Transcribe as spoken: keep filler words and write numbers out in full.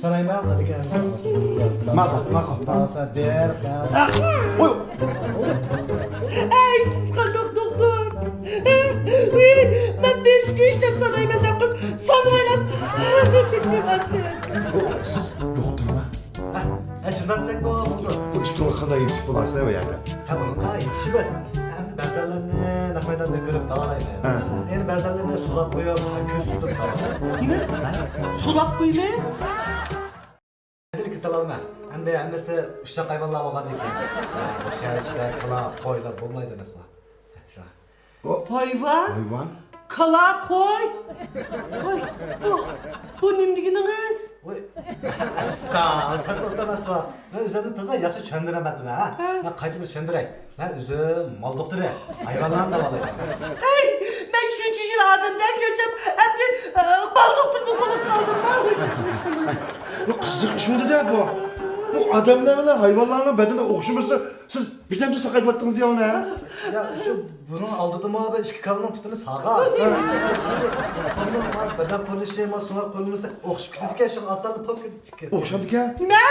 سارايمەن، قادىكەن. ماقۇل، ماقۇل. بارسا بېرىپ. ئەي، سىز قانداق دوختۇر؟ ئۇي، مەن بېرىشكە ئىشلەپ سانايمەن دەپ قويۇپ، سانىۋالام. سىز دوختۇرما؟ ھە، شۇنداق دېسەك بولىدۇ. بۇ ئىككىڭلار قانداق يېتىشىپ بولاسىلەر بۇ يەردە؟ ھە، بۇنىڭغا يېتىشىمىز. ئەمدى بەزەنلەرنى نەق مەيداندا كۆرۈپ داۋالايمىز. ھە. يەنە بەزەنلەرنى سولاپ قويۇپ، كۆرسىتىپ تۇرۇپ داۋالايمىز. نېمە؟ سولاپ قويىمىز؟ ئەمدى كېسەل ئالىمەن. ئەمدى ھەممىسى ئۇششاق ھايۋانلار بولغاندىكىن. شەھەر ئىچىدە كالا، قويلار بولمايدۇ ئەمەسمۇ؟ شۇ. ھايۋان؟ ھايۋان؟ كالا، قوي؟ ۋاي، بۇ، بۇ نېمە دېگىنىڭىز؟ ۋاي، ئەستا، سەت ئوتۇرماسمۇ؟ مەن ئۆزۈمنى تازا ياخشى چۈشەندۈرەلمەپتىمەن، ھە؟ ھە. مەن قايتا بىر چۈشەندۈرەي. مەن ئۆزۈم مال دوختۇرى، ھايۋانلارنى داۋالايمەن. ھەي، مەن شۇنچە يىل ئادەمدەك ياشاپ، ئەمدى، ئە، مال دوختۇرمۇ بولۇپ قالدىممۇ؟ بۇ قىزىق ئىش بولدى-دە بۇ. بۇ ئادەملەر بىلەن ھايۋانلارنىڭ بەدىنى ئوخشىمىسا، سىز بىردەمدە ساقايتىۋەتتىڭىز يا ئۇنى، ھە؟ يا، شۇ بۇنىڭ ئالدىدىمۇ بىر ئىككى كالىنىڭ پۇتىنى ساغا. بەدەن قۇرۇلۇشى، ما سۆڭەك قۇرۇلمىسى ئوخشىشىپ كېتىدىكەن، شۇڭا ئاسانلا پوپ كېتىپ چىقىدۇ. ئوخشامدىكەن؟ نېمە؟